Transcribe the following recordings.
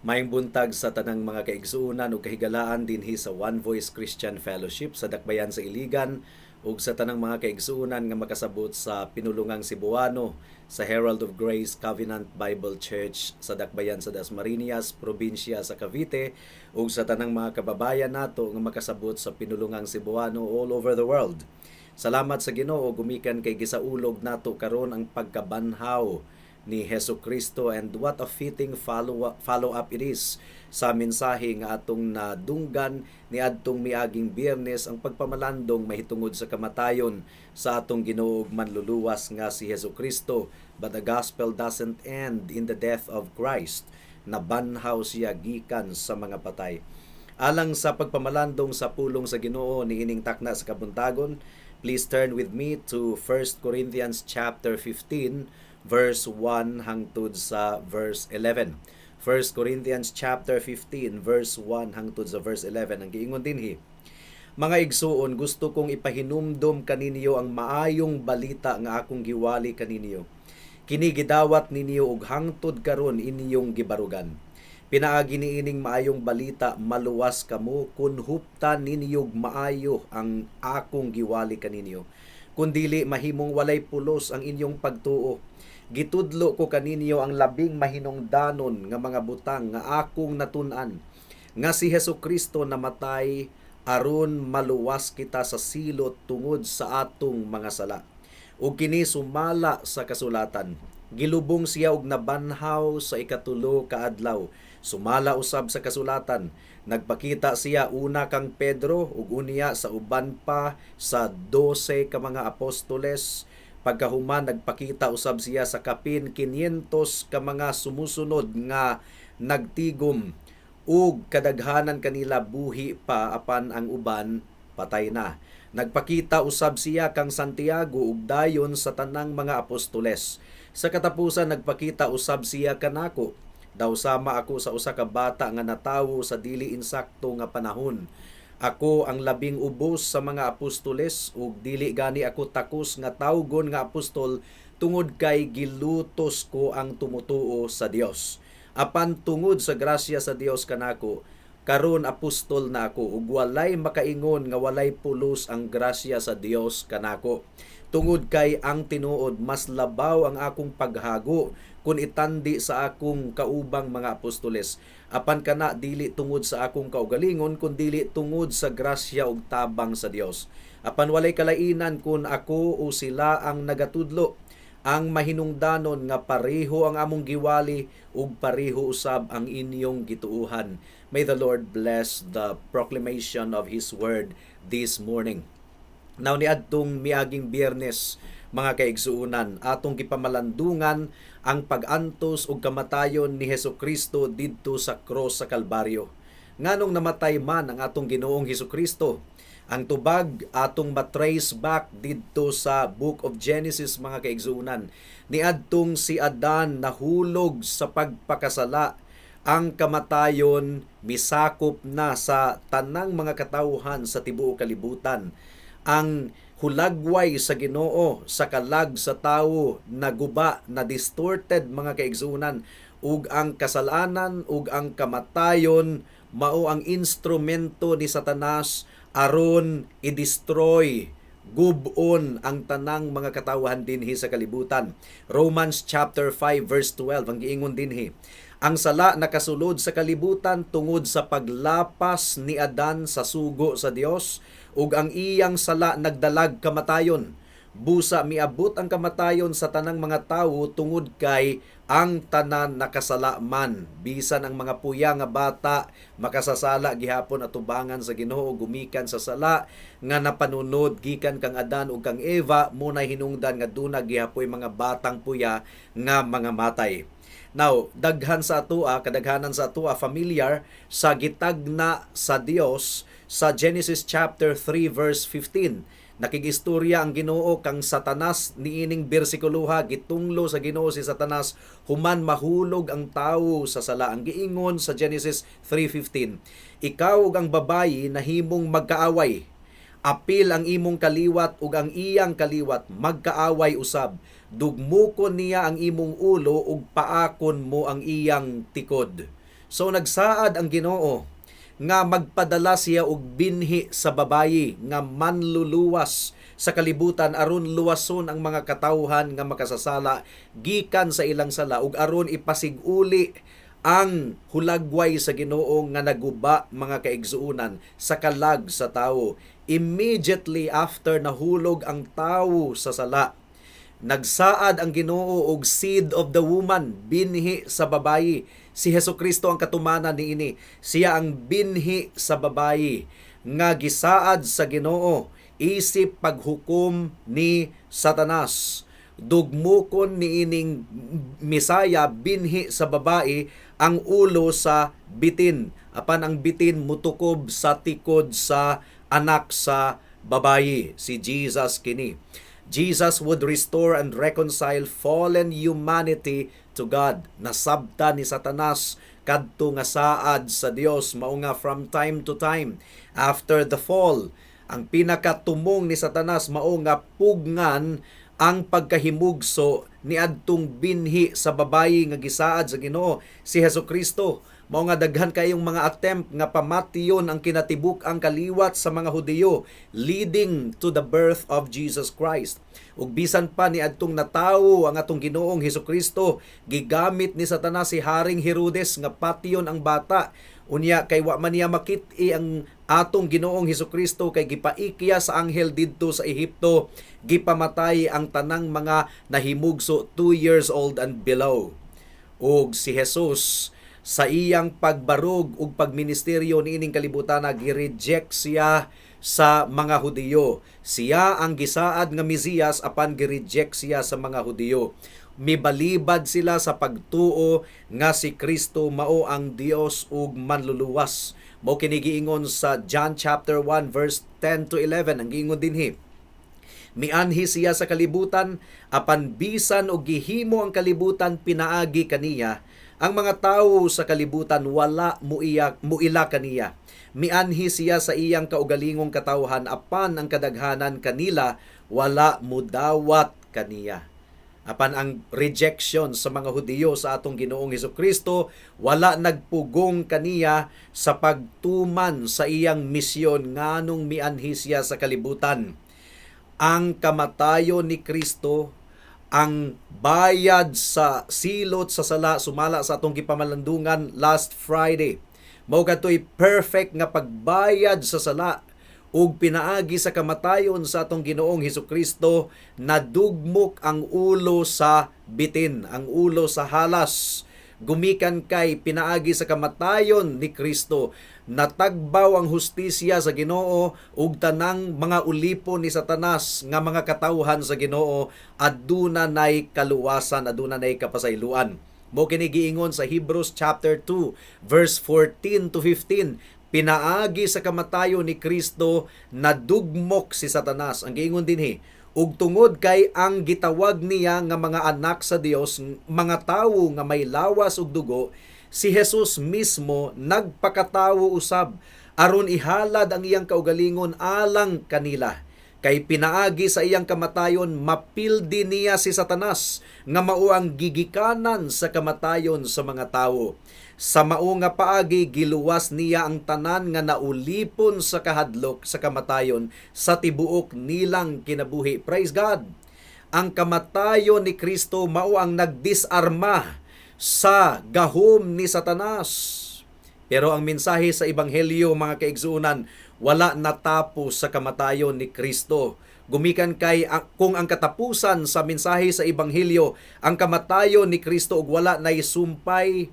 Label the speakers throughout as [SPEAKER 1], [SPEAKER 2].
[SPEAKER 1] Maayong buntag sa tanang mga kaigsuonan ug kahigalaan dinhi sa One Voice Christian Fellowship sa Dakbayan sa Iligan ug sa tanang mga kaigsuonan nga makasabot sa pinulungang Cebuano sa Herald of Grace Covenant Bible Church sa Dakbayan sa Dasmariñas, probinsya sa Cavite, ug sa tanang mga kababayan nato nga makasabot sa pinulungang Cebuano all over the world. Salamat sa Ginoo gumikan kay gisaulog nato karon ang pagkabanhaw ni Hesus Kristo, and what a fitting follow up it is sa mensahe nga atong nadunggan niadtong miaging Biyernes, ang pagpamalandong mahitungod sa kamatayon sa atong Ginoo ug Manluluwas nga si Hesus Kristo. But the gospel doesn't end in the death of Christ. Nabanhaw siya gikan sa mga patay. Alang sa pagpamalandong sa pulong sa Ginoo niining takna sa kabuntagon, please turn with me to 1 Corinthians chapter 15 verse 1 hangtod sa verse 11. 1 Corinthians chapter 15 verse 1 hangtod sa verse 11. Ang giingon dinhi: "Mga igsuon, gusto kong ipahinumdom kaninyo ang maayong balita nga akong giwali kaninyo. Kini gidawat ninyo ug hangtod karon inyong gibarugan. Pinaagi niining maayong balita maluwas kamo kun huptan ninyo maayo ang akong giwali kaninyo. Kun dili, mahimong walay pulos ang inyong pagtuo. Gitudlo ko kaninyo ang labing mahinungdanon nga mga butang nga akong natun-an, nga si Hesus Kristo namatay aron maluwas kita sa silot tungod sa atong mga sala. Ug kini sumala sa kasulatan. Gilubong siya og nabanhaw sa ikatulo ka adlaw sumala usab sa kasulatan. Nagpakita siya una kang Pedro ug unya sa uban pa sa 12 ka mga apostoles. Pagkahuman, nagpakita usab siya sa kapin 500 ka mga sumusunod nga nagtigom, ug kadaghanan kanila buhi pa apan ang uban patay na. Nagpakita usab siya kang Santiago ug dayon sa tanang mga apostoles. Sa katapusan, nagpakita usab siya kanako, daw sama ako sa usa ka bata nga natawo sa dili insakto nga panahon. Ako ang labing ubos sa mga apostoles ug dili gani ako takos nga tawgon nga apostol tungod kay gilutos ko ang tumutuo sa Dios. Apan tungod sa grasya sa Dios kanako, karon apostol na ako, ug walay makaingon nga walay pulos ang grasya sa Dios kanako. Tungod kay ang tinuod, mas labaw ang akong paghago kun itandi sa akong kaubang mga apostoles. Apan kana dili tungod sa akong kaugalingon kun dili tungod sa grasya ug tabang sa Dios. Apan walay kalainan kun ako o sila ang nagatudlo. Ang mahinungdanon nga pareho ang among giwali ug pareho usab ang inyong gituuhan." May the Lord bless the proclamation of His word this morning. Now, niadtong miaging Biyernes, mga kaigsuonan, atong gipamalandungan ang pag-antos ug kamatayon ni Hesus Kristo didto sa cross sa Kalbaryo. Nganong namatay man ang atong Ginoong Hesus Kristo? Ang tubag atong matrace back didto sa Book of Genesis, mga kaigsuonan. Niadtong si Adan nahulog sa pagpakasala, ang kamatayon misakop na sa tanang mga katawhan sa tibuok kalibutan. Ang hulagway sa Ginoo sa kalag sa tawo naguba, na distorted, mga kaigsuonan, ug ang kasalanan ug ang kamatayon mao ang instrumento ni Satanas aron i-destroy, gub-on ang tanang mga katawhan dinhi sa kalibutan. Romans chapter 5 verse 12, ang giingon dinhi: "Ang sala nakasulod sa kalibutan tungod sa paglapas ni Adan sa sugo sa Dios, ug ang iyang sala nagdalag kamatayon. Busa miabot ang kamatayon sa tanang mga tawo tungod kay ang tanan nakasala man." Bisan ang mga puya nga bata makasasala gihapon atubangan sa Ginoo gumikan sa sala nga napanunod gikan kang Adan ug kang Eva. Mao nay hinungdan nga duna gihapoy mga batang puya nga mga matay. Now, daghan sa atoa, kadaghanan sa atoa familiar sa gitagna sa Dios sa Genesis chapter 3 verse 15. Nakigistorya ang Ginoo kang Satanas niining bersikuloha. Gitunglo sa Ginoo si Satanas human mahulog ang tawo sa sala. Ang giingon sa Genesis 3:15, "Ikaw ug ang babayi nahimong magkaaway. Apil ang imong kaliwat ug ang iyang kaliwat magkaaway usab. Dugmukon niya ang imong ulo ug paakon mo ang iyang tikod." So nagsaad ang Ginoo nga magpadala siya og binhi sa babayi nga manluluwas sa kalibutan aron luwason ang mga katawhan nga makasasala gikan sa ilang sala ug aron ipasiguli ang hulagway sa Ginoo nga naguba, mga kaigsuonan, sa kalag sa tawo. Immediately after nahulog ang tawo sa sala, nagsaad ang Ginoo og seed of the woman, binhi sa babayi. Si Hesukristo ang katumanan niini. Siya ang binhi sa babayi nga gisaad sa Ginoo isip paghukom ni Satanas. Dugmukon niining Misaya, binhi sa babae, ang ulo sa bitin. Apan ang bitin mutukob sa tikod sa anak sa babayi. Si Jesus kini. Jesus would restore and reconcile fallen humanity to God. Nasabta ni Satanas kadto nga saad sa Dios. Mao nga from time to time after the fall, ang pinakatumong ni Satanas mao nga pugnan ang pagkahimugso ni adtong binhi sa babayi nga gisaad sa Ginoo, si Hesukristo. Mao nga daghan kayong mga attempt nga pamation ang kinatibuk-ang kaliwat sa mga Hudiyo leading to the birth of Jesus Christ. Ug bisan pa ni adtong natawo ang atong Ginoong Hesukristo, gigamit ni Satanas si Haring Herodes nga patyon ang bata. Unya kay wa man niya makit-i ang atong Ginoong Hesukristo kay gipaikya sa anghel didto sa Ehipto, gipamatay ang tanang mga nahimugso 2 years old and below. Ug si Jesus, sa iyang pagbarog ug pagministeryo niining kalibutan, gi-reject siya sa mga Hudiyo. Siya ang gisaad nga Mesiyas apan gi-reject siya sa mga Hudiyo. Mibalibad sila sa pagtuo nga si Kristo mao ang Dios ug manluluwas. Mao kini giingon sa John chapter 1 verse 10 to 11. Ang giingon dinhi, "Mianhi siya sa kalibutan, apan bisan og gihimo ang kalibutan pinaagi kaniya, ang mga tawo sa kalibutan wala muila kaniya. Mianhi siya sa iyang kaugalingong katawhan, apan ang kadaghanan kanila wala mudawat kaniya." Apan ang rejection sa mga Hudiyo sa atong Ginoong Hesukristo wala nagpugong kaniya sa pagtuman sa iyang misyon nganong mianhi siya sa kalibutan. Ang kamatayon ni Kristo ang bayad sa silot sa sala sumala sa atong gipamalandungan last Friday. Mao kadtoy perfect nga pagbayad sa sala ug pinaagi sa kamatayon sa atong Ginoong Hesukristo, nadugmok ang ulo sa bitin, ang ulo sa halas. Gumikan kay pinaagi sa kamatayon ni Kristo, natagbaw ang hustisya sa Ginoo ug tanang mga ulipon ni Satanas nga mga katawhan sa Ginoo aduna nay kaluwasan, aduna nay kapasayloan. Mao kini giingon sa Hebrews chapter 2 verse 14 to 15. Pinaagi sa kamatayon ni Kristo, nadugmok si Satanas. Ang giingon dinhi, "Ug tungod kay ang gitawag niya nga mga anak sa Dios mga tawo nga may lawas ug dugo, si Jesus mismo nagpakatawo usab aron ihalad ang iyang kaugalingon alang kanila. Kay pinaagi sa iyang kamatayon mapildi niya si Satanas nga mao ang gigikanan sa kamatayon sa mga tawo. Sa mao nga paagi giluwas niya ang tanan nga naulipon sa kahadlok sa kamatayon sa tibuok nilang kinabuhi." Praise God. Ang kamatayon ni Kristo mao ang nagdisarma sa gahom ni Satanas. Pero ang mensahe sa ebanghelyo, mga kaigsuonan, wala natapos sa kamatayon ni Kristo. Gumikan kay kung ang katapusan sa mensahe sa ebanghelyo ang kamatayon ni Kristo ug wala nay sumpay,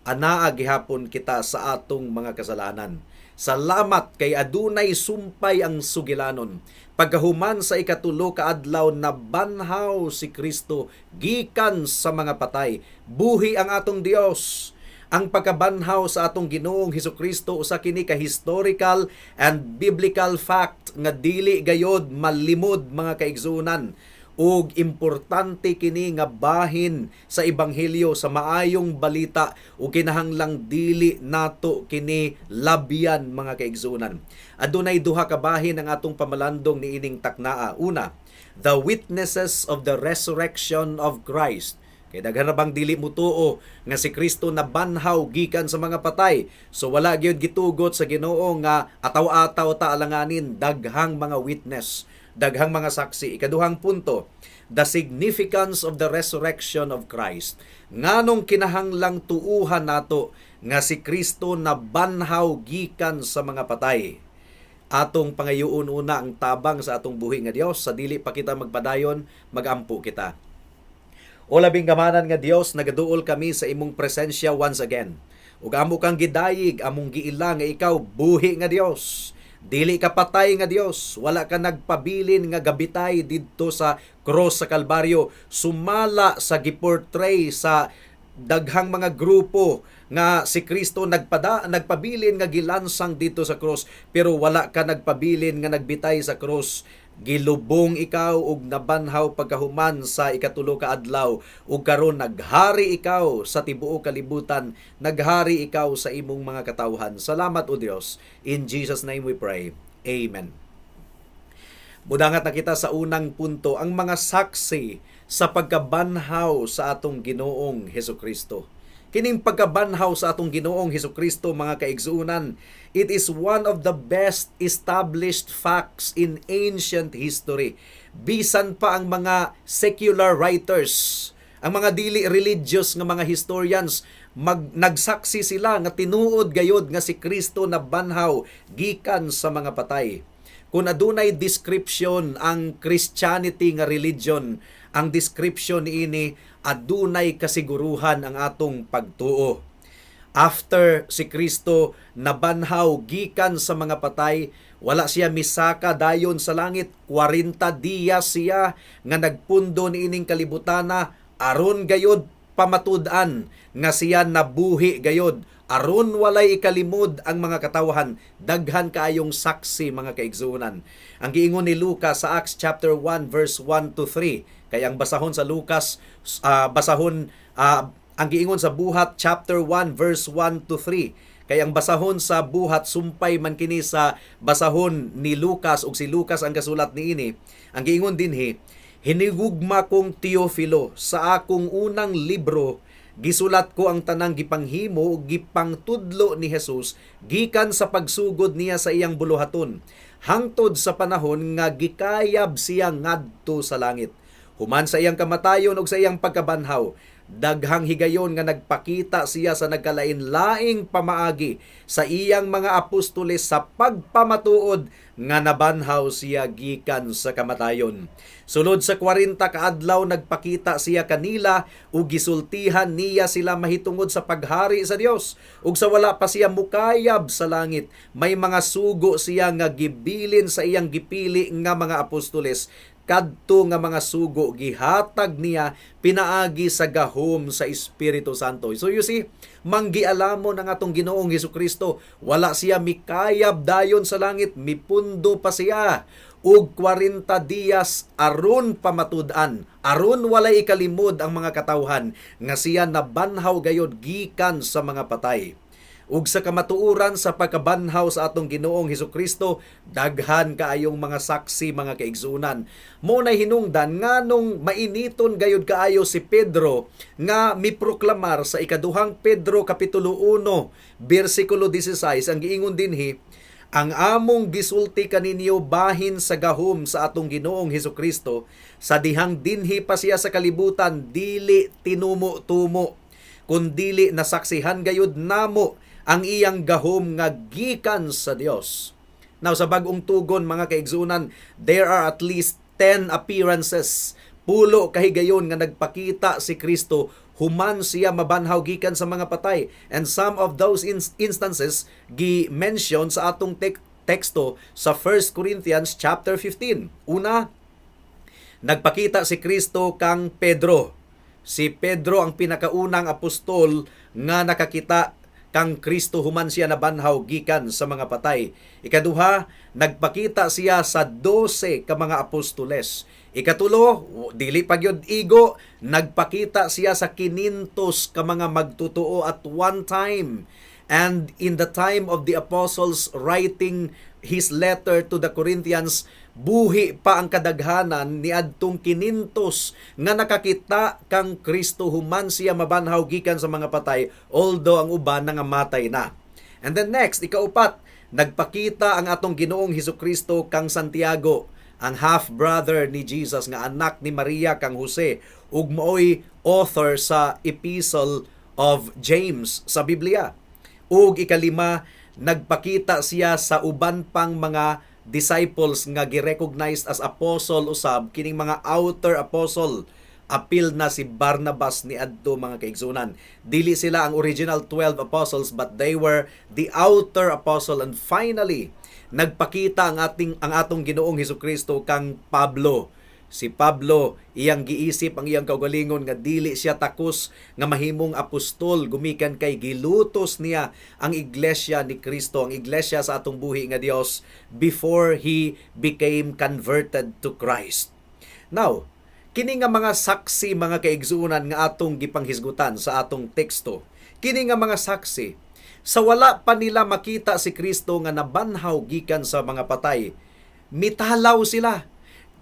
[SPEAKER 1] anaa gihapon kita sa atong mga kasalanan. Salamat kay adunay sumpay ang sugilanon. Pagkahuman sa 3 ka adlaw, nabanhaw si Kristo gikan sa mga patay. Buhi ang atong Dios. Ang pagkabanhaw sa atong Ginoong Hesukristo usa kini ka historical and biblical fact nga dili gayod malimod, mga kaigsuonan, ug importante kini nga bahin sa ebanghelyo, sa maayong balita, ug kinahanglang dili nato kini labyan, mga kaigsuonan. Adunay duha ka bahin ang atong pamalandong niining taknaa. Una, the witnesses of the resurrection of Christ. Kay daghan ra bang dili mutuo nga si Kristo nabanhaw gikan sa mga patay. So wala gyud gitugot sa Ginoo nga ataw-ataw ta, alanganin daghang mga witness, daghang mga saksi. Ikaduhang punto, the significance of the resurrection of Christ. Nganong kinahanglang tuuhan nato nga si Kristo nabanhaw gikan sa mga patay? Atong pangayuon una ang tabang sa atong buhi nga Dios. Sa dili pa kita magpadayon, magampo kita. O labing gamanan nga Dios, nagaduol kami sa imong presensya once again. Ug amo kang gidayig, among giila nga ikaw buhi nga Dios. Dili ka patay nga Dios, wala ka nagpabilin nga gabitay didto sa cross sa Kalbaryo, sumala sa giportray sa daghang mga grupo nga si Kristo nagpabilin nga gilansang dito sa cross, pero wala ka nagpabilin nga nagbitay sa cross. Gilubong ikaw ug nabanhaw pagkahuman sa ikatulo ka adlaw, ug karon naghari ikaw sa tibuok kalibutan, naghari ikaw sa imong mga katawhan. Salamat, O Dios. In Jesus' name we pray. Amen. Mudangat na kita sa unang punto, ang mga saksi sa pagkabanhaw sa atong Ginoong Hesukristo. Kining pagkabanhaw sa atong Ginoong Hesukristo, mga kaigsuonan, it is one of the best established facts in ancient history. Bisan pa ang mga secular writers, ang mga dili religious nga mga historians, nagsaksi sila nga tinuod gayod nga si Kristo nabanhaw gikan sa mga patay. Kung adunay description ang Christianity nga religion, ang description niini, adunay kasiguruhan ang atong pagtuo. After si Kristo nabanhaw gikan sa mga patay, wala siya misaka dayon sa langit. 40 dias siya nga nagpundo niining kalibutana aron gayod pamatud-an nga siya nabuhi gayod, aron walay ikalimod ang mga katawhan. Daghan kaayong saksi, mga kaigsuonan. Ang giingon ni Lucas sa Acts chapter 1 verse 1 to 3, kay ang basahon sa Lucas, basahon, ang giingon sa Buhat chapter 1 verse 1 to 3, kay ang basahon sa Buhat sumpay man kini sa basahon ni Lucas, ug si Lucas ang kasulat niini. Ang giingon dinhi, "Hinigugma kong Teofilo, sa akong unang libro gisulat ko ang tanang gipanghimo ug gipangtudlo ni Jesus gikan sa pagsugod niya sa iyang buluhaton hangtod sa panahon nga gikayab siya ngadto sa langit. Human sa iyang kamatayon ug sa iyang pagkabanhaw, daghang higayon nga nagpakita siya sa nagkalain-laing pamaagi sa iyang mga apostoles sa pagpamatuod nga nabanhaw siya gikan sa kamatayon. Sulod sa 40 kaadlaw nagpakita siya kanila ug gisultihan niya sila mahitungod sa paghari sa Dios. Ug sa wala pa siya mukayab sa langit, may mga sugo siya nga gibilin sa iyang gipili nga mga apostoles. Kadto nga mga sugo gihatag niya pinaagi sa gahom sa Espiritu Santo." So you see, manggialamon ang atong Ginoong Hesukristo. Wala siya mikayab dayon sa langit, mipundo pa siya og 40 dias aron pamatud-an, aron walay ikalimod ang mga katawhan nga siya nabanhaw gayod gikan sa mga patay. Ug sa kamatuoran sa pagkabanhaw sa atong Ginoong Hesukristo, daghan kaayong mga saksi, mga kaigsuonan. Mo nay hinungdan nganong mainiton gayud kaayo si Pedro nga miproklamar sa Ikaduhang Pedro kapitulo 1 bersikulo 16. Ang giingon dinhi, "Ang among gisulti kaninyo bahin sa gahom sa atong Ginoong Hesukristo sa dihang dinhi pa siya sa kalibutan, dili tinumo-tumo, kundili nasaksihan gayud namo ang iyang gahom nga gikan sa Dios." Now, sa Bagong Tugon, mga kaigsuonan, there are at least 10 appearances. 10 kahigayon nga nagpakita si Kristo human siya mabanhaw gikan sa mga patay. And some of those instances gi-mention sa atong teksto sa 1 Corinthians chapter 15. Una, nagpakita si Kristo kang Pedro. Si Pedro ang pinakaunang apostol nga nakakita kang Kristo human siya nabanhaw gikan sa mga patay. Ikaduha, nagpakita siya sa 12 ka mga apostoles. Ikatulo, dili pa gyud igo, nagpakita siya sa 500 ka mga magtutoo at one time. And in the time of the apostles writing his letter to the Corinthians, Buhi pa ang kadaghanan niadtong 500 nga nakakita kang Kristo human siya mabanhaw gikan sa mga patay, although ang uban nangamatay na. And then next, ikaupat, nagpakita ang atong Ginoong Hesukristo kang Santiago, ang half-brother ni Jesus nga anak ni Maria kang Jose, ug maoy author sa Epistle of James sa Biblia. Ug ikalima, nagpakita siya sa uban pang mga disciples nga gi-recognized as apostle usab, kining mga outer apostle, apil na si Barnabas niadto, mga kaigsunan. Dili sila ang original 12 apostles, but they were the outer apostle. And finally, nagpakita ang atong Ginoong Hesukristo kang Pablo. Si Pablo, iyang giisip ang iyang kaugalingon nga dili siya takos nga mahimong apostol gumikan kay gilutos niya ang iglesia ni Kristo, ang iglesia sa atong buhi nga Dios, before he became converted to Christ. Now, kini nga mga saksi, mga kaigsuonan, nga atong gipanghisgutan sa atong teksto, kini nga mga saksi, sa wala pa nila makita si Kristo nga nabanhaw gikan sa mga patay, mitalaw sila,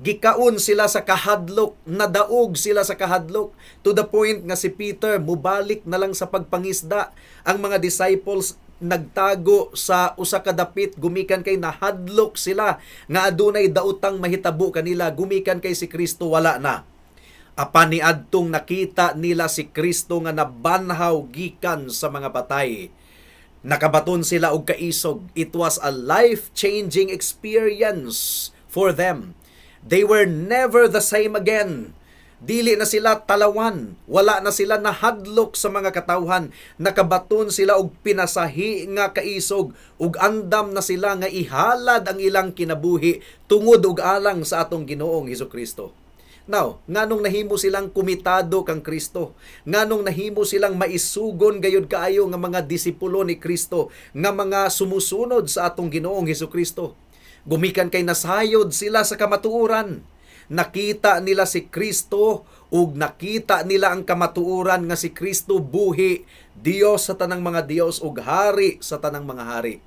[SPEAKER 1] gikaon sila sa kahadlok, nadaog sila sa kahadlok to the point nga si Peter mubalik na lang sa pagpangisda. Ang mga disciples nagtago sa usa ka dapit gumikan kay nahadlok sila nga adunay daotang mahitabo kanila gumikan kay si Kristo wala na. Apan niadtong nakita nila si Kristo nga nabanhaw gikan sa mga patay, nakabaton sila og kaisog. It was a life-changing experience for them. They were never the same again. Dili na sila talawan, wala na sila nahadlok sa mga katawhan, nakabaton sila og pinasahi nga kaisog, ug andam na sila nga ihalad ang ilang kinabuhi tungod ug alang sa atong Ginoong Hesukristo. Now, nganong nahimo silang komitado kang Kristo? Nganong nahimo silang maisugon gayud kaayo nga mga disipulo ni Kristo, nga mga sumusunod sa atong Ginoong Hesukristo? Gumikan kay nasayod sila sa kamatuoran. Nakita nila si Kristo ug nakita nila ang kamatuoran nga si Kristo buhi, Dios sa tanang mga Dios ug hari sa tanang mga hari.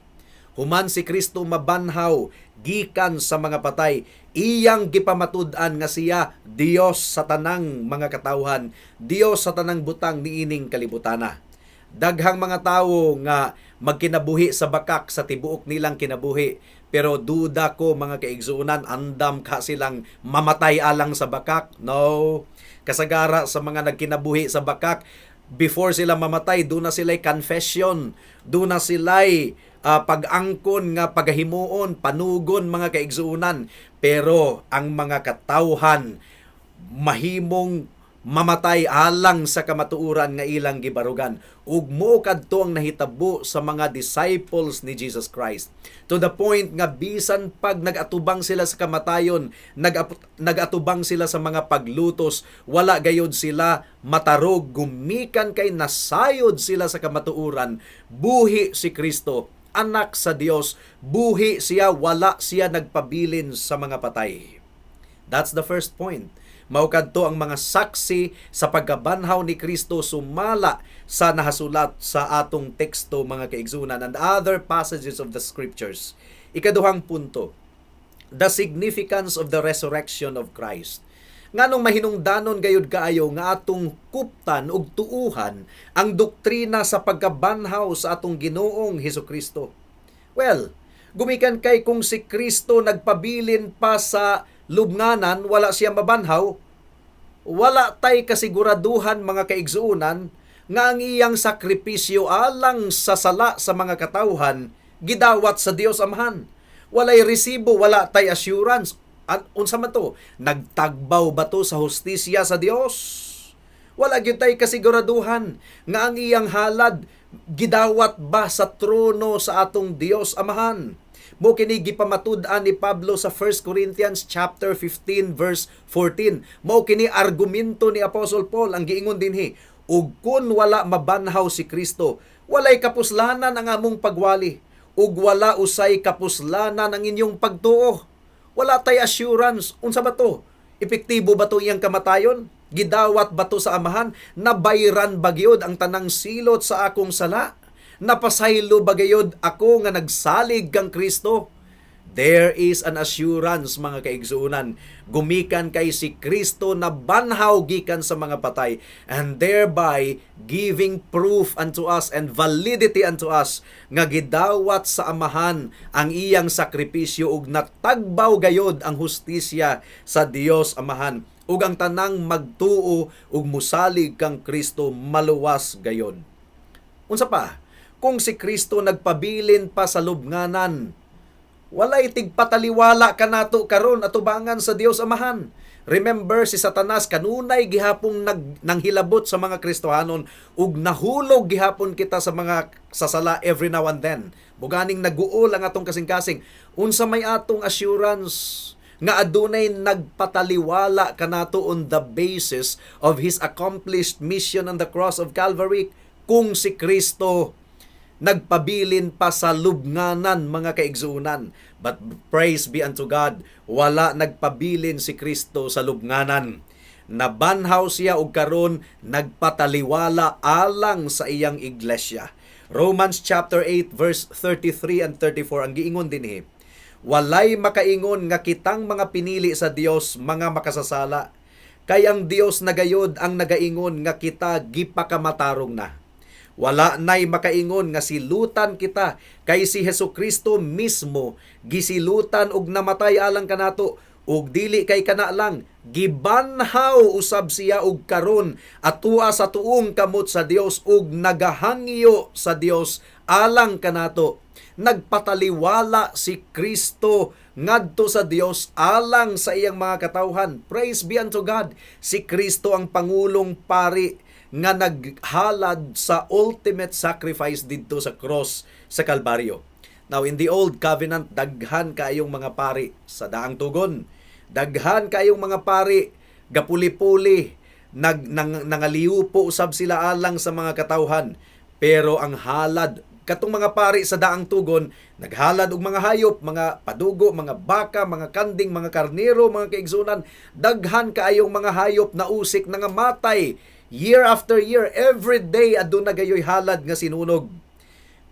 [SPEAKER 1] Human si Kristo mabanhaw gikan sa mga patay, iyang gipamatud-an nga siya Dios sa tanang mga katawhan, Dios sa tanang butang niining kalibutana. Daghang mga tawo nga magkinabuhi sa bakak sa tibuok nilang kinabuhi, pero duda ko, mga kaigsuonan, andam ka silang mamatay alang sa bakak? No. Kasagara sa mga nagkinabuhi sa bakak, before sila mamatay, duna sila'y confession, duna sila'y pag-angkon nga pagahimuon, panugon, mga kaigsuonan. Pero ang mga katawhan mahimong mamatay alang sa kamatuoran nga ilang gibarugan. Ug mo kadto ang nahitabo sa mga disciples ni Jesus Christ. To the point nga bisan pag nag-atubang sila sa kamatayon, nag-atubang sila sa mga paglutos, wala gayod sila matarog gumikan kay nasayod sila sa kamatuoran. Buhi si Kristo, anak sa Dios, buhi siya, wala siya nagpabilin sa mga patay. That's the first point. Mao kadto ang mga saksi sa pagkabanhaw ni Kristo sumala sa nahasulat sa atong teksto, mga kaigsunan, and other passages of the scriptures. Ikaduhang punto, the significance of the resurrection of Christ. Nganong mahinungdanon gayud kaayo nga atong kuptan ug tuuhan ang doktrina sa pagkabanhaw sa atong Ginoong Hesukristo? Well, gumikan kay kung si Kristo nagpabilin pa sa lubnganan, wala siya mabanhaw, wala tay kasiguraduhan, mga kaigsuonan, nga ang iyang sakripisyo alang sa sala sa mga katawhan gidawat sa Dios Amahan. Walay resibo, wala tay assurance. At unsa man to? Nagtagbaw ba to sa hustisya sa Dios? Wala gyud tay kasiguraduhan nga ang iyang halad gidawat ba sa trono sa atong Dios Amahan. Mo kini gipamatud-an ni Pablo sa 1 Corinthians chapter 15 verse 14. Mao kini argumento ni Apostle Paul. Ang giingon dinhi, "Ug kun wala mabanhaw si Kristo, walay kapuslanan ang among pagwali, ug wala usay kapuslanan ang inyong pagtuo." Wala tay assurance. Unsa ba to? Epektibo ba to iyang kamatayon? Gidawat ba to sa Amahan? Nabayran ba gyud ang tanang silot sa akong sala? Napasaylo ba gayod ako nga nagsalig kang Kristo? There is an assurance, mga kaigsuonan, gumikan kay si Kristo nabanhaw gikan sa mga patay and thereby giving proof unto us and validity unto us nga gidawat sa Amahan ang iyang sakripisyo ug natagbaw gayod ang hustisya sa Dios Amahan, ug ang tanang magtuo ug musalig kang Kristo maluwas gayod. Unsa pa? Kung si Kristo nagpabilin pa sa lubnganan, walay tigpataliwala kanato karon atubangan sa Dios Amahan. Remember, si Satanas kanunay gihapong nanghilabot sa mga Kristohanon ug nahulog gihapon kita sa mga sasala every now and then. Buganing naguol ang atong kasing-kasing. Unsa may atong assurance nga adunay nagpataliwala kanato on the basis of His accomplished mission on the cross of Calvary kung si Kristo nagpabilin pa sa lubnganan, mga kaigsuonan? But praise be unto God, wala nagpabilin si Kristo sa lubnganan. Nabanhaw siya ug karon nagpataliwala alang sa iyang iglesia. Romans chapter 8 verse 33 and 34, ang giingon dinhi, "Walay makaingon nga kitang mga pinili sa Dios mga makasasala. Kay ang Dios na gayod ang nagaingon nga kita gipakamatarong na. Wala nay makaingon nga silutan kita, kay si Hesus Kristo mismo gisilutan og namatay alang kanato, ug dili kay kana lang, gibanhaw usab siya ug karon atua sa tuong kamot sa Dios ug nagahangyo sa Dios alang kanato." Nagpataliwala si Kristo ngadto sa Dios alang sa iyang mga katawhan. Praise be unto God. Si Kristo ang pangulong pari nga naghalad sa ultimate sacrifice didto sa cross sa Kalbaryo. Now, in the Old Covenant, daghan kaayong mga pari sa Daang Tugon. Daghan kaayong mga pari, gapuli-puli, nangaliupo usab sila alang sa mga katawhan. Pero ang halad, katong mga pari sa Daang Tugon, naghalad og mga hayop, mga padugo, mga baka, mga kanding, mga karnero, mga kaigsuonan. Daghan kaayong mga hayop na usik nga matay year after year, every day aduna gayoy halad nga sinunog.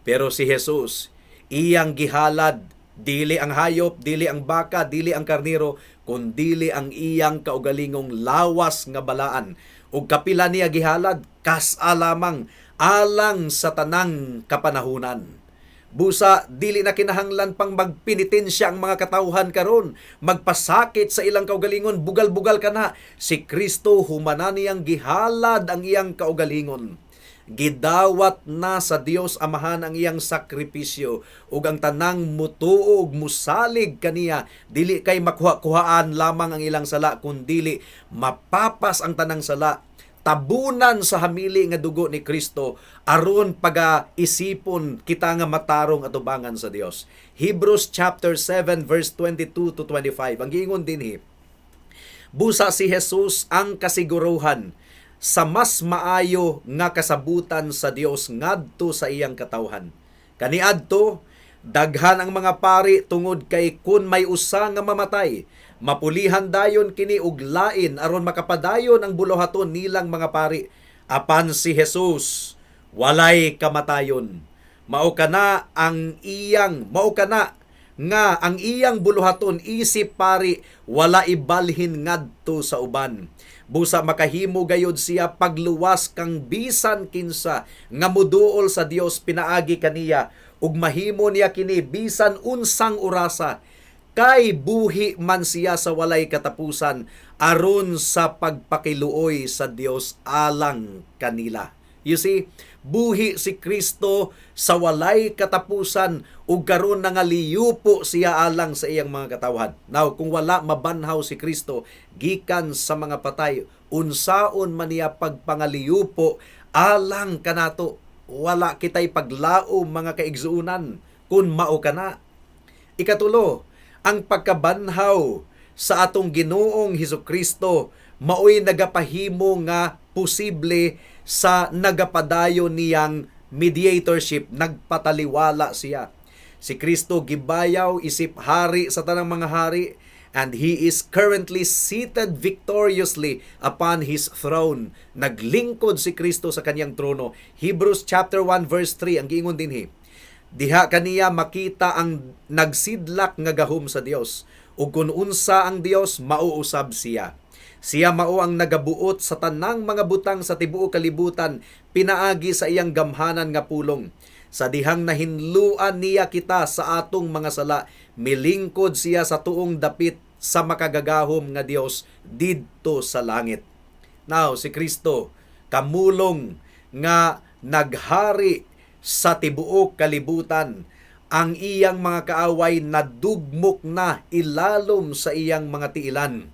[SPEAKER 1] Pero si Jesus, iyang gihalad dili ang hayop, dili ang baka, dili ang karnero, kundili ang iyang kaugalingong lawas nga balaan. Ug kapila niya gihalad? Kas-a lamang alang sa tanang kapanahunan. Busa dili na kinahanglan pang magpenitensya ang mga katawhan karon, magpasakit sa ilang kaugalingon, bugal-bugal kana. Si Kristo, humana niyang gihalad ang iyang kaugalingon, gidawat na sa Dios Amahan ang iyang sakripisyo, ug ang tanang mutuo ug musalig kaniya, dili kay makuha-kuhaan lamang ang ilang sala, kundili mapapas ang tanang sala, tabunan sa hamili nga dugo ni Kristo aron paga isipon kita nga matarong atubangan sa Dios. Hebrews chapter 7 verse 22 to 25. Ang giingon dinhi, "Busa si Jesus ang kasiguruhan sa mas maayo nga kasabutan sa Dios ngadto sa iyang katawhan. Kaniadto daghan ang mga pari tungod kay kun may usa nga mamatay, mapulihan dayon kini og lain aron makapadayon ang buluhaton nilang mga pari. Apan si Jesus walay kamatayon. Mao kana nga ang iyang buluhaton isip pari wala ibalhin ngadto sa uban. Busa makahimo gayod siya pagluwas kang bisan kinsa nga muduol sa Dios pinaagi kaniya, ug mahimo niya kini bisan unsang orasa, kay buhi man siya sa walay katapusan aron sa pagpakiluoy sa Dios alang kanila." You see, buhi si Kristo sa walay katapusan ug karon nangaliyupo siya alang sa iyang mga katawhan. Now, kung wala mabanhaw si Kristo gikan sa mga patay, unsaon man niya pagpangaliyupo alang kanato? Wala kitay paglaom, mga kaigsuonan, kung mao kana. Ikatulo, ang pagkabanhaw sa atong Ginoong Hesus Kristo maoy nagapahimo nga posible sa nagapadayon niyang mediatorship, nagpataliwala siya. Si Kristo gibayaw isip hari sa tanang mga hari, and He is currently seated victoriously upon His throne. Naglingkod si Kristo sa kanyang trono. Hebrews chapter 1 verse 3, ang giingon dinhi, Diha kaniya makita ang nagsidlak nga gahom sa Dios, ug kun unsa ang Dios, mao usab siya. Siya mao ang nagabuot sa tanang mga butang sa tibuok kalibutan pinaagi sa iyang gamhanan nga pulong. Sa dihang nahinluan niya kita sa atong mga sala, milingkod siya sa tuong dapit sa makagagahom nga Dios didto sa langit. Now, si Kristo, kamulong nga naghari sa tibuok kalibutan, ang iyang mga kaaway nadugmok na ilalom sa iyang mga tiilan.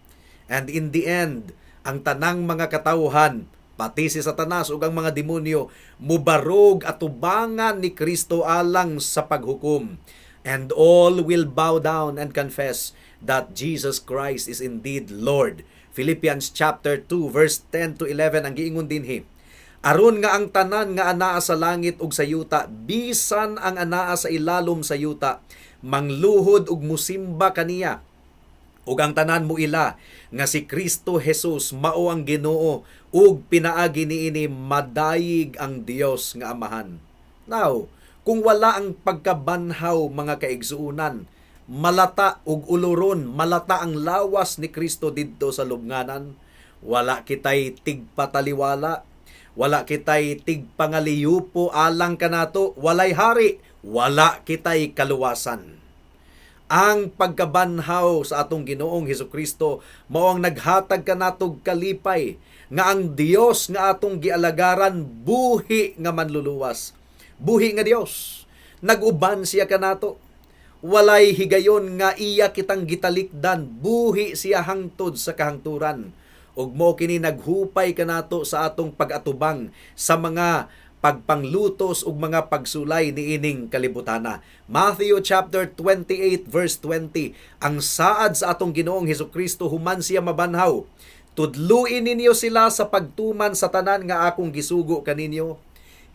[SPEAKER 1] And in the end, ang tanang mga katawhan, pati si Satanas ug ang mga demonyo, mubarog atubangan ni Kristo alang sa paghukom. And all will bow down and confess that Jesus Christ is indeed Lord. Philippians chapter 2 verse 10 to 11 ang giingon dinhi. Aron nga ang tanan nga anaa sa langit ug sa yuta, bisan ang anaa sa ilalom sa yuta, mangluhod ug musimba kaniya, ug ang tanan muila nga si Kristo Jesus mao ang Ginoo, ug pinaagi niini madayig ang Dios nga Amahan. Now, kung wala ang pagkabanhaw, mga kaigsuonan, malata ug uloron, malata ang lawas ni Kristo didto sa lubnganan. Wala kitay tigpataliwala, wala kitay tigpangaliyupo alang kanato, walay hari, wala kitay kaluwasan. Ang pagkabanhaw sa atong Ginoong Hesukristo mao ang naghatag kanatog kalipay nga ang Dios nga atong gialagaran, buhi nga manluluwas. Buhi nga Dios. Nag-uban siya kanato. Walay higayon nga iya kitang gitalikdan, buhi siya hangtod sa kahangturan. Ug mo kini naghupay kanato sa atong pag-atubang sa mga pagpanglutos ug mga pagsulay niining kalibutana. Matthew chapter 28 verse 20, ang saad sa atong Ginoong Hesukristo human siya mabanhaw: "Tudluin ninyo sila sa pagtuman sa tanan nga akong gisugo kaninyo.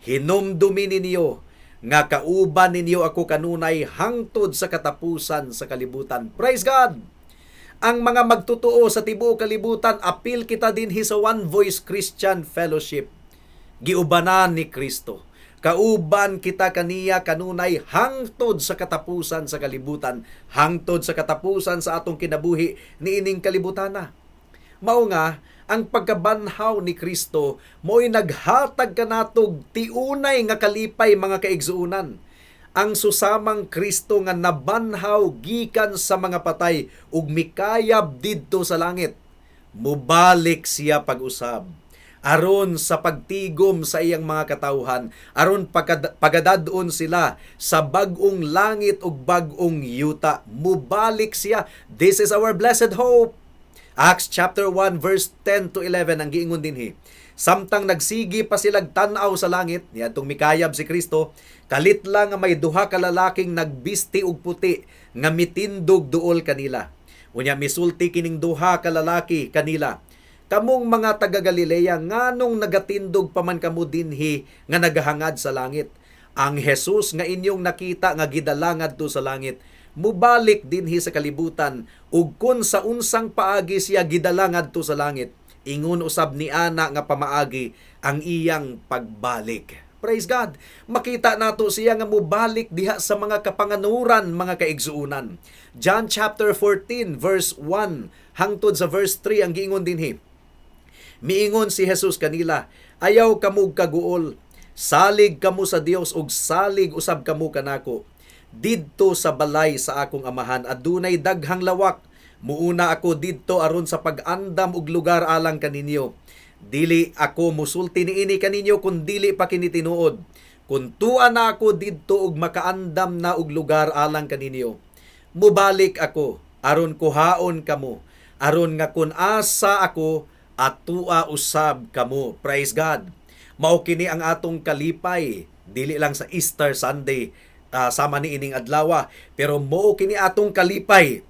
[SPEAKER 1] Hinumdumi ninyo nga kauban ninyo ako kanunay hangtod sa katapusan sa kalibutan." Praise God! Ang mga magtotoo sa tibuok kalibutan, apil kita dinhi sa One Voice Christian Fellowship. Giubanan ni Kristo. Kauban kita kaniya kanunay hangtod sa katapusan sa kalibutan, hangtod sa katapusan sa atong kinabuhi niining kalibutana. Mao nga ang pagkabanhaw ni Kristo mo'y naghatag kanatog tiunay nga kalipay, mga kaigsuonan. Ang susamang Kristo nga nabanhaw gikan sa mga patay ug mikayab didto sa langit, mubalik siya pag-usab aron sa pagtigom sa iyang mga katawhan, aron pagadad-on sila sa bag-ong langit ug bag-ong yuta. Mubalik siya. This is our blessed hope. Acts chapter 1 verse 10 to 11 ang giingon dinhi. Samtang nagsigi pa silag tan-aw sa langit niadtong mikayab si Kristo, kalit lang nga may duha ka lalaking nagbisti og puti nga mitindog duol kanila. Unya misulti kining duha ka lalaki kanila: "Kamong mga taga Galilea, nganong nagatindog pa man kamo dinhi nga nagahangad sa langit? Ang Jesus nga inyong nakita nga gidala ngadto sa langit, mubalik dinhi sa kalibutan ug kun sa unsang paagi siya gidala ngadto sa langit, ingon usab ni ana nga pamaagi ang iyang pagbalik." Praise God. Makita nato siya nga mubalik diha sa mga kapanganuran, mga kaigsuonan. John chapter 14 verse 1 hangtod sa verse 3 ang giingon dinhi. Miingon si Jesus kanila, "Ayaw kamo kaguol. Salig kamo sa Dios ug salig usab kamo kanako. Didto sa balay sa akong Amahan adunay daghang lawak. Muuna ako didto aron sa pag-andam og lugar alang kaninyo. Dili ako musulti niini kaninyo kun dili pa kini tinuod. Kun tua na ako didto ug makaandam na og lugar alang kaninyo, mubalik ako aron kuhaon kamo, aron nga kun asa ako, atua usab kamo." Praise God. Mao kini ang atong kalipay dili lang sa Easter Sunday, sama ni ining adlaw, pero mao kini atong kalipay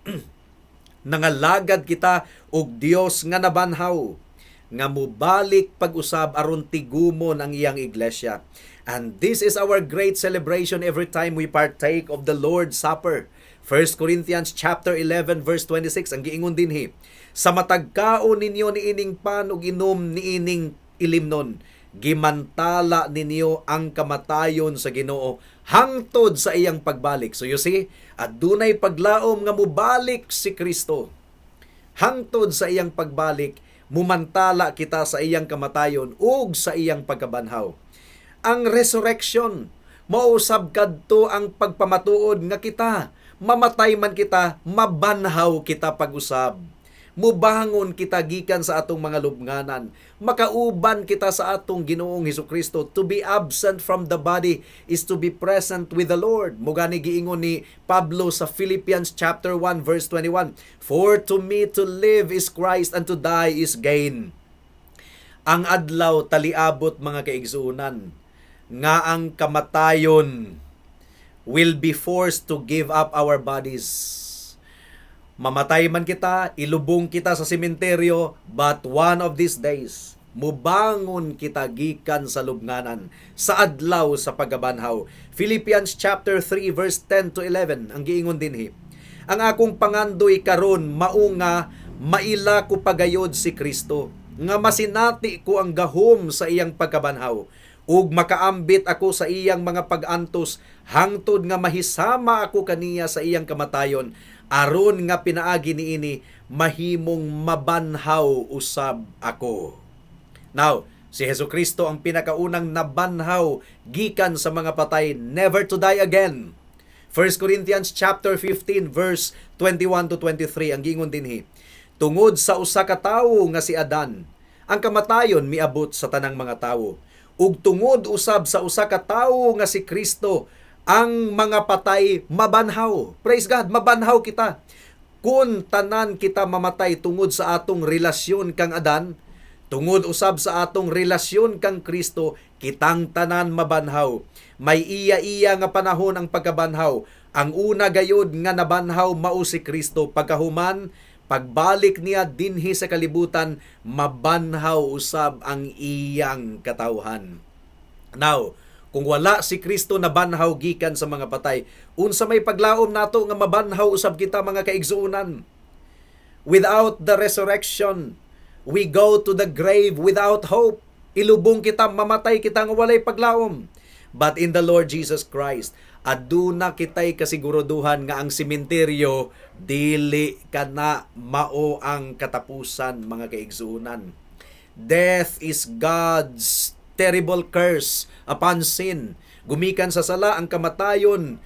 [SPEAKER 1] nangalagad kita og Dios nga nabanhaw nga mubalik pag-usab aron tigumon ang iyang iglesia. And this is our great celebration every time we partake of the Lord's Supper. 1 Corinthians chapter 11 verse 26 ang giingon dinhi. Sa matag kaon ninyo niining pan ug inom niining ilimnon, Gimantala ninyo ang kamatayon sa Ginoo hangtod sa iyang pagbalik. So you see, adunay paglaom nga mubalik si Kristo. Hangtod sa iyang pagbalik, mumantala kita sa iyang kamatayon ug sa iyang pagkabanhaw. Ang resurrection, mausab kadto ang pagpamatuod nga kita, mamatay man kita, mabanhaw kita pag-usab. Mubangon kita gikan sa atong mga lubnganan. Makauban kita sa atong Ginoong Hesukristo. To be absent from the body is to be present with the Lord. Mao gani giingon ni Pablo sa Philippians chapter 1 verse 21, "For to me to live is Christ and to die is gain." Ang adlaw taliabot, mga kaigsuonan, nga ang kamatayon will be forced to give up our bodies. Mamatay man kita, ilubong kita sa sementeryo, but one of these days, mubangon kita gikan sa lubnganan sa adlaw sa pagkabanhaw. Philippians chapter 3 verse 10 to 11 ang giingon dinhi. "Ang akong pangandoy karon mao nga maila ko pagayod si Kristo, nga masinati ko ang gahom sa iyang pagkabanhaw ug makaambit ako sa iyang mga pag-antos hangtod nga mahisama ako kaniya sa iyang kamatayon, aron nga pinaagi niini mahimong mabanhaw usab ako." Now, si Hesus Kristo ang pinakaunang nabanhaw gikan sa mga patay, never to die again. 1 Corinthians chapter 15 verse 21 to 23 ang giingon dinhi. "Tungod sa usa ka tawo nga si Adan, ang kamatayon miabot sa tanang mga tawo. Ug tungod usab sa usa ka tawo nga si Kristo, ang mga patay mabanhaw." Praise God, mabanhaw kita. Kung tanan kita mamatay tungod sa atong relasyon kang Adan, tungod usab sa atong relasyon kang Kristo, kitang tanan mabanhaw. May iya-iya nga panahon ang pagkabanhaw. Ang una gayod nga nabanhaw mao si Kristo. Pagkahuman, pagbalik niya dinhi sa kalibutan, mabanhaw usab ang iyang katawhan. Now, kung wala si Kristo nabanhaw gikan sa mga patay, unsa may paglaom nato nga mabanhaw usab kita, mga kaigsuonan? Without the resurrection, we go to the grave without hope. Ilubong kita, mamatay kita nga walay paglaom. But in the Lord Jesus Christ, aduna kitay kasiguruduhan nga ang sementeryo dili kana mao ang katapusan, mga kaigsuonan. Death is God's terrible curse upon sin. Gumikan sa sala, ang kamatayon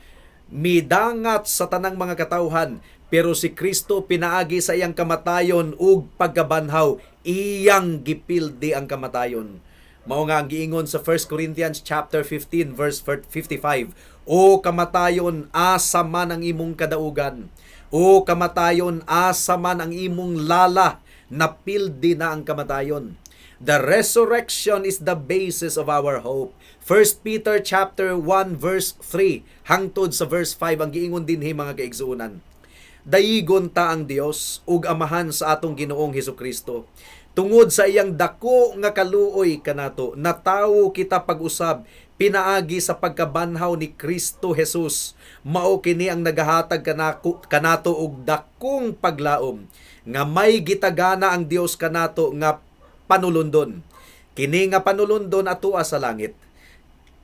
[SPEAKER 1] midangat sa tanang mga katawhan, pero si Kristo, pinaagi sa iyang kamatayon ug pagkabanhaw, iyang gipildi ang kamatayon. Mao nga ang giingon sa 1 Corinthians chapter 15 verse 55, "O kamatayon, asa man ang imong kadaugan? O kamatayon, asa man ang imong lala?" Napildi na ang kamatayon. The resurrection is the basis of our hope. 1 Peter chapter 1 verse 3 hangtod sa verse 5 ang giingon dinhi, mga kaigsuonan. "Daygon ta ang Dios ug Amahan sa atong Ginoong Hesukristo. Tungod sa iyang dako nga kaluoy kanato, natawo kita pag-usab pinaagi sa pagkabanhaw ni Kristo Jesus. Mao kini ang nagahatag kanato og dakong paglaom nga may gitagana ang Dios kanato nga panulundon. Kini nga panulundon atoa sa langit.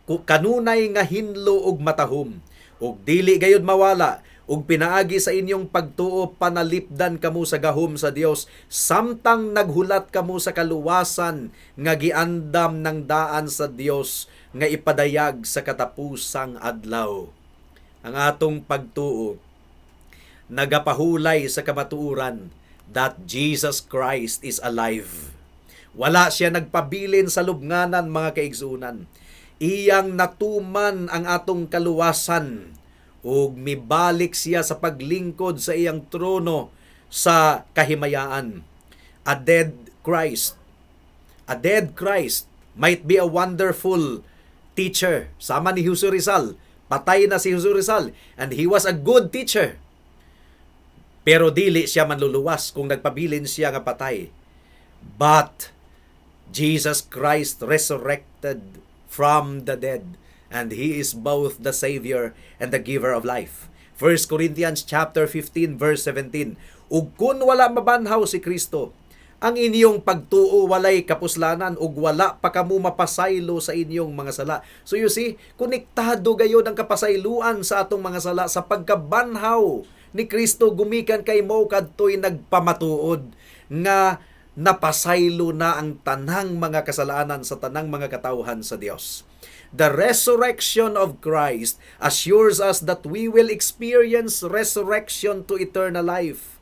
[SPEAKER 1] Kanunay nga hinlo ug matahom ug dili gayud mawala, ug pinaagi sa inyong pagtuo panalipdan kamo sa gahom sa Dios samtang naghulat kamo sa kaluwasan nga giandam ng daan sa Dios nga ipadayag sa katapusang adlaw." Ang atong pagtuo nagapahulay sa kamatuoran that Jesus Christ is alive. Wala siya nagpabilin sa lubnganan, mga kaigsuonan. Iyang natuman ang atong kaluwasan ug mibalik siya sa paglingkod sa iyang trono sa kahimayaan. A dead Christ might be a wonderful teacher. Sama ni Jose Rizal. Patay na si Jose Rizal and he was a good teacher. Pero dili siya manluluwas kung nagpabilin siya nga patay. But Jesus Christ resurrected from the dead, and he is both the Savior and the giver of life. 1 Corinthians chapter 15 verse 17. "Ug kun wala mabanhaw si Kristo, Ang inyong pagtuo walay kapuslanan ug wala pa kamo mapasaylo sa inyong mga sala. So you see, konektado gayod ang kapasayloan sa atong mga sala sa pagkabanhaw ni Kristo gumikan kay mao kadtoy nagpamatuod nga napasaylo na ang tanang mga kasalanan sa tanang mga katawhan sa Dios. The resurrection of Christ assures us that we will experience resurrection to eternal life.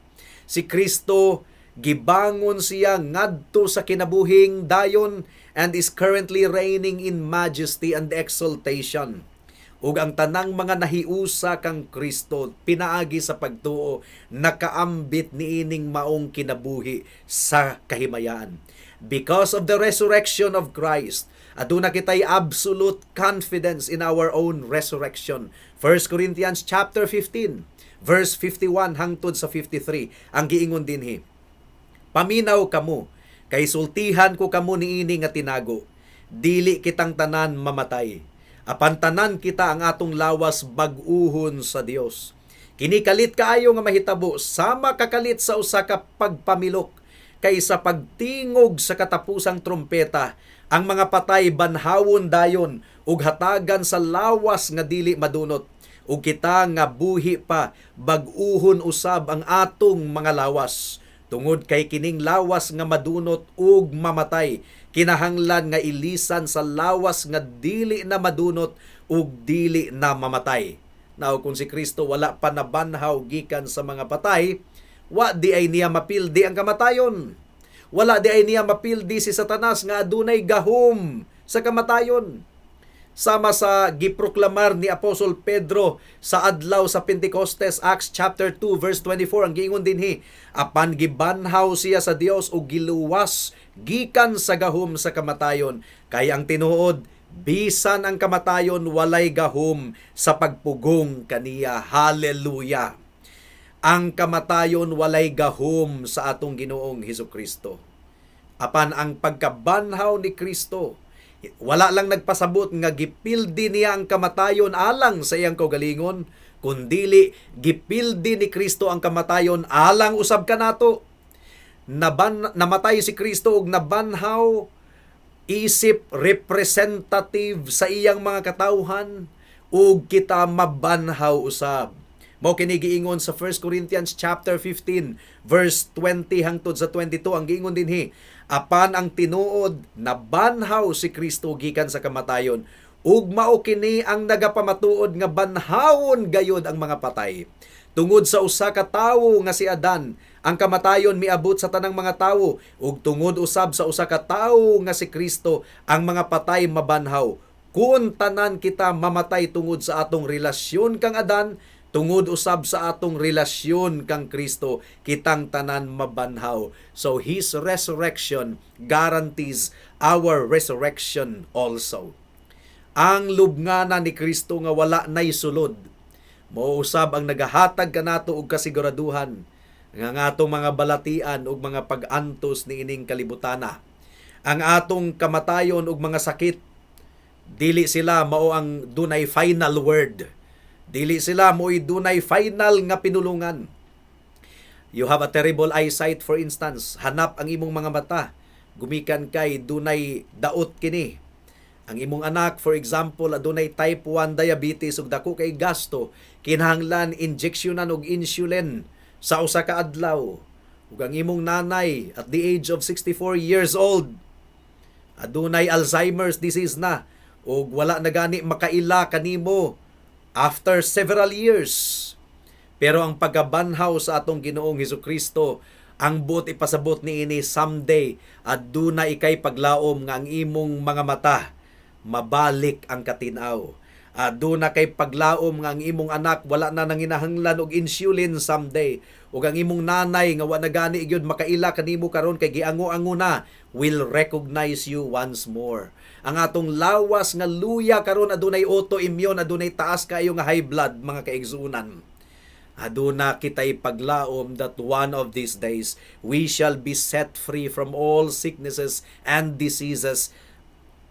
[SPEAKER 1] Si Kristo, gibangon siya ngadto sa kinabuhing dayon and is currently reigning in majesty and exaltation. Ug ang tanang mga nahiusa kang Kristo pinaagi sa pagtuo nakaambit niining maong kinabuhi sa kahimayaan. Because of the resurrection of Christ, aduna kitay absolute confidence in our own resurrection. 1 Corinthians chapter 15 verse 51 hangtod sa 53 ang giingon dinhi. "Paminaw kamo, kay sultihan ko kamo niini nga tinago. Dili kitang tanan mamatay. Apan tanan kita ang atong lawas bag-uhon sa Dios. Kini kalit kaayo nga mahitabo, sama kakalit sa usa ka pagpamilok, kay sa pagtingog sa katapusang trumpeta, ang mga patay banhawon dayon ug hatagan sa lawas nga dili madunot, ug kita nga buhi pa bag-uhon usab ang atong mga lawas. Tungod kay kining lawas nga madunot ug mamatay, kinahanglan nga ilisan sa lawas nga dili na madunot ug dili na mamatay." Now, kung si Kristo wala pa nabanhaw gikan sa mga patay, wa diay niya mapildi ang kamatayon. Wala diay niya mapildi si Satanas nga adunay gahom sa kamatayon. Sama sa giproklamar ni Apostol Pedro sa adlaw sa Pentecostes, Acts chapter 2 verse 24, ang giingon dinhi, "Apan gibanhaw siya sa Dios ug giluwas gikan sa gahom sa kamatayon, kay ang tinuod, bisan ang kamatayon walay gahom sa pagpugong kaniya." Hallelujah! Ang kamatayon walay gahom sa atong Ginoong Hesus Kristo. Apan ang pagkabanhaw ni Kristo, wala lang nagpasabot nga gipildi niya ang kamatayon alang sa iyang kaugalingon, kundili gipildi ni Kristo ang kamatayon alang usab kanato. Namatay si Kristo ug nabanhaw isip representative sa iyang mga katawhan ug kita mabanhaw usab. Mao kini giingon sa 1 Corinthians chapter 15 verse 20 hangtod sa 22, ang giingon dinhi, "Apan ang tinuod, nabanhaw si Kristo gikan sa kamatayon ug mao kini ang nagapamatuod nga banhawon gayod ang mga patay. Tungod sa usa ka tawo nga si Adan, ang kamatayon miabot sa tanang mga tawo, ug tungod usab sa usa ka tawo nga si Kristo, ang mga patay mabanhaw. Kung tanan kita mamatay tungod sa atong relasyon kang Adan, tungod usab sa atong relasyon kang Kristo, kitang tanan mabanhaw." So his resurrection guarantees our resurrection also. Ang lubngana ni Kristo nga wala nay sulod, mao usab ang nagahatag kanato og kasiguraduhan nga ang atong mga balatian ug mga pag-antos niining kalibutana, ang atong kamatayon ug mga sakit, dili sila mao ang dunay final word. Dili sila mo'y dunay final nga pinulungan. You have a terrible eyesight, for instance, hanap ang imong mga mata gumikan kay dunay daot kini. Ang imong anak, for example, adunay type 1 diabetes ug dako kay gasto, kinahanglan injeksyonan og insulin sa usa ka adlaw. Ug ang imong nanay at the age of 64 years old, adunay Alzheimer's disease na ug wala na gani makaila kanimo after several years. Pero ang pagkabanhaw sa atong Ginoong Hesus Kristo, ang buot ipasabot niini, someday aduna ikay paglaom nga ang imong mga mata mabalik ang katinaw. Aduna kay paglaom nga ang imong anak wala na nanginahanglan og insulin someday. Ug ang imong nanay nga wa na gani gyud makaila kanimo karon kay giango-ango na will recognize you once more. Ang atong lawas nga luya karon, adunay autoimmune, adunay taas kayo nga high blood, mga kaigsuonan. Aduna kitay paglaom that one of these days we shall be set free from all sicknesses and diseases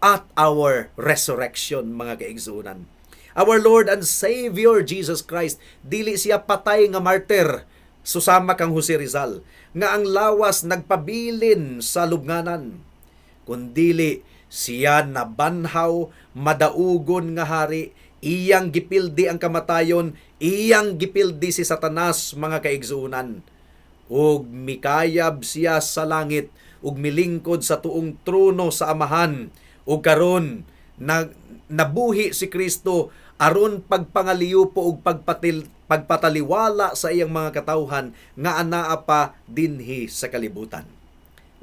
[SPEAKER 1] at our resurrection, mga kaigsuonan. Our Lord and Savior Jesus Christ, dili siya patay nga martyr. Susama kang Jose Rizal, nga ang lawas nagpabilin sa lubnganan. Kundili siya nabanhaw, madaugon nga hari, iyang gipildi ang kamatayon, iyang gipildi si Satanas, mga kaigsuonan. Ug mikayab siya sa langit ug milingkod sa tuong trono sa Amahan. Ug karon na, nabuhi si Kristo aron pagpangaliupo ug pagpataliwala sa iyang mga katawhan nga anaa pa dinhi sa kalibutan.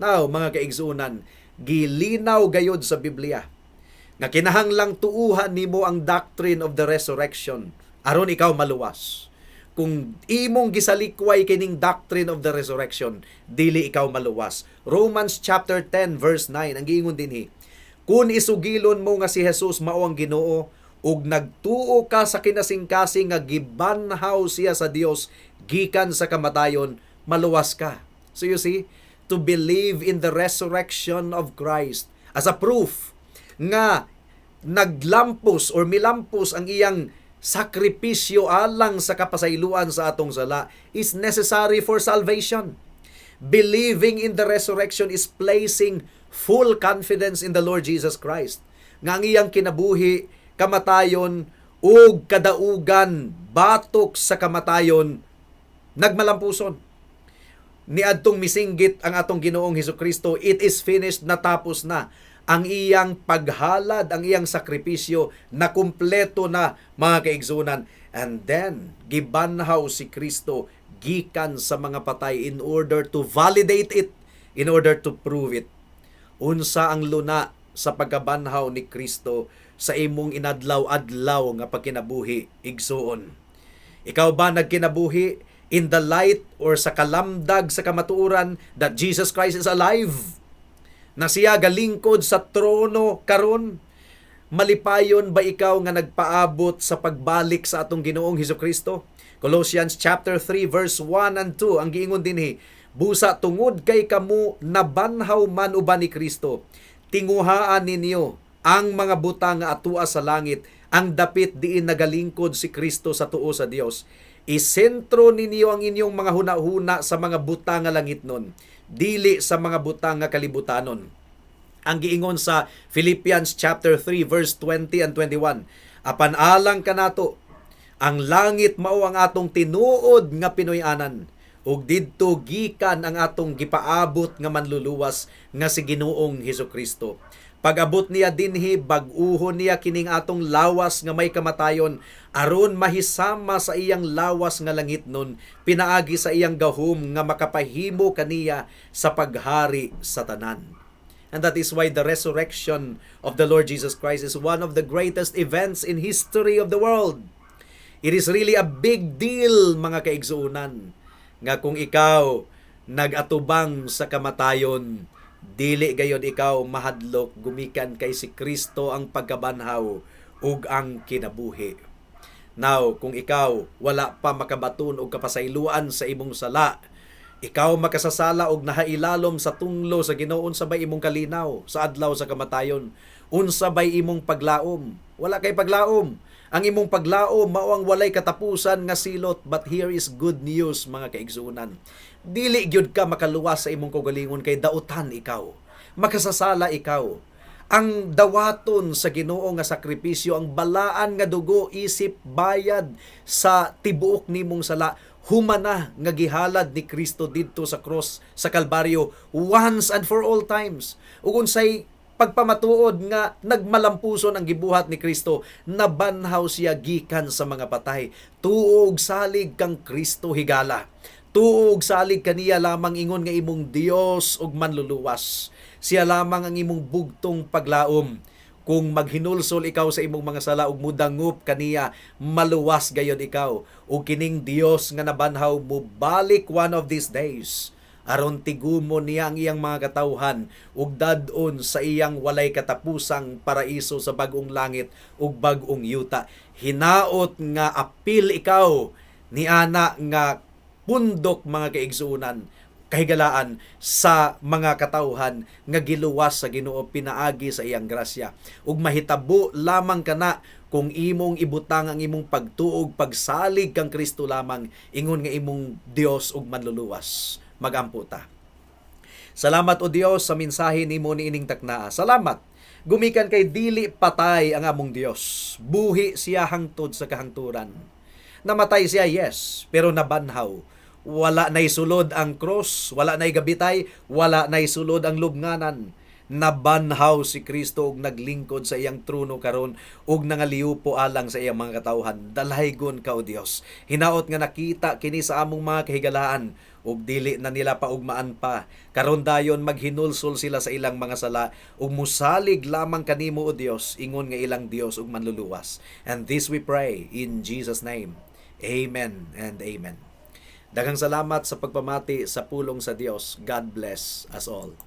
[SPEAKER 1] Now, mga kaigsuonan, gilinaw gayod sa Biblia nga kinahanglang tuuhan nimo ang doctrine of the resurrection aron ikaw maluwas. Kung imong gisalikway kining doctrine of the resurrection, dili ikaw maluwas. Romans chapter 10 verse 9 ang giingon dinhi: "Kun isugilon mo nga si Jesus mao ang Ginoo ug nagtuo ka sa kinasingkasing nga gibanhaw siya sa Dios gikan sa kamatayon, maluwas ka." So you see, to believe in the resurrection of Christ as a proof nga naglampos or milampos ang iyang sakripisyo alang sa kapasayloan sa atong sala is necessary for salvation. Believing in the resurrection is placing full confidence in the Lord Jesus Christ, nga ang iyang kinabuhi, kamatayon, ug kadaugan batok sa kamatayon nagmalampuson. Niadtong misinggit ang atong Ginoong Hesukristo, "It is finished," natapos na ang iyang paghalad, ang iyang sakripisyo, na kumpleto na, mga kaigsuonan. And then, gibanhaw si Kristo gikan sa mga patay in order to validate it, in order to prove it. Unsa ang luna sa pagkabanhaw ni Kristo sa imong inadlaw-adlaw nga pagkinabuhi, igsuon? Ikaw ba nagkinabuhi in the light or sa kalamdag sa kamatuoran that Jesus Christ is alive? Na siya galingkod sa trono karon? Malipayon ba ikaw nga nagpaabot sa pagbalik sa atong Ginoong Hesukristo? Colossians chapter 3 verse 1 and 2 ang giingon dinhi: "Busa tungod kay kamo nabanhaw man uban ni Kristo, tinguhaan ninyo ang mga butang nga atua sa langit, ang dapit diin nagalingkod si Kristo sa tuo sa Dios. Isentro ninyo ang inyong mga hunahuna sa mga butang nga langitnon, dili sa mga butang nga kalibutanon." Ang giingon sa Philippians chapter 3 verse 20 and 21: "Apan alang kanato, ang langit mao ang atong tinuod nga pinuy-anan, ug didto gikan ang atong gipaabot nga manluluwas nga si Ginoong Hesukristo. Pag-abot niya dinhi, bag-uhon niya kining atong lawas nga may kamatayon aron mahisama sa iyang lawas nga langitnon pinaagi sa iyang gahom nga makapahimo kaniya sa paghari sa tanan." And that is why the resurrection of the Lord Jesus Christ is one of the greatest events in history of the world. It is really a big deal, mga kaigsuonan, nga kung ikaw nag-atubang sa kamatayon, dili gayod ikaw mahadlok gumikan kay si Kristo ang pagkabanhaw ug ang kinabuhi. Now, kung ikaw wala pa makabaton og kapasayloan sa imong sala, ikaw makasasala og nahailalom sa tunglo sa Ginoo, unsa bay imong kalinaw sa adlaw sa kamatayon? Unsa bay imong paglaom? Wala kay paglaom. Ang imong paglaom mao ang walay katapusan nga silot. But here is good news, mga kaigsuonan. Dili gyud ka makaluwas sa imong kaugalingon kay dautan ikaw. Makasasala ikaw. Ang dawaton sa Ginoo nga sakripisyo, ang balaan nga dugo isip bayad sa tibuok nimong sala, humana nga gihalad ni Kristo didto sa cross sa Kalbaryo once and for all times. Ug unsay pagpamatuod nga nagmalampuson ang gibuhat ni Kristo? Nabanhaw siya gikan sa mga patay. Tuo og salig kang Kristo, higala. Tuo og salig kaniya lamang ingon nga imong Dios ug manluluwas. Siya lamang ang imong bugtong paglaom. Kung maghinulsol ikaw sa imong mga sala ug mudangop kaniya, maluwas gayod ikaw. Ug kining Dios nga nabanhaw mobalik one of these days aron tigumon niya ang iyang mga katawhan ug dad-on sa iyang walay katapusang paraiso sa bag-ong langit ug bag-ong yuta. Hinaot nga apil ikaw ni ana nga pundok, mga kaigsuonan. Kahigalaan sa mga katawhan nga giluwas sa Ginoo pinaagi sa iyang grasya. Ug mahitabo lamang kana kung imong ibutang ang imong pagtuo, pagsalig kang Kristo lamang ingon nga imong Dios ug Manluluwas. Magampo ta. Salamat, O Dios, sa mensahe nimo niining taknaa. Salamat gumikan kay dili patay ang among Dios. Buhi siya hangtod sa kahangturan. Namatay siya, yes, pero nabanhaw. Wala na'y sulod ang cross, wala na'y gabitay, wala na'y sulod ang lubnganan. Nabanhaw si Kristo ug naglingkod sa iyang trono karon ug nangaliupo alang sa iyang mga katawhan. Dalaygon ka, O Dios. Hinaot nga nakita kini sa among mga kahigalaan ug dili na nila paugmaan pa. Karon dayon maghinulsol sila sa ilang mga sala ug musalig lamang kanimo, O Dios, ingon nga ilang Dios ug Manluluwas. And this we pray in Jesus' name. Amen and amen. Daghang salamat sa pagpamati sa pulong sa Dios. God bless us all.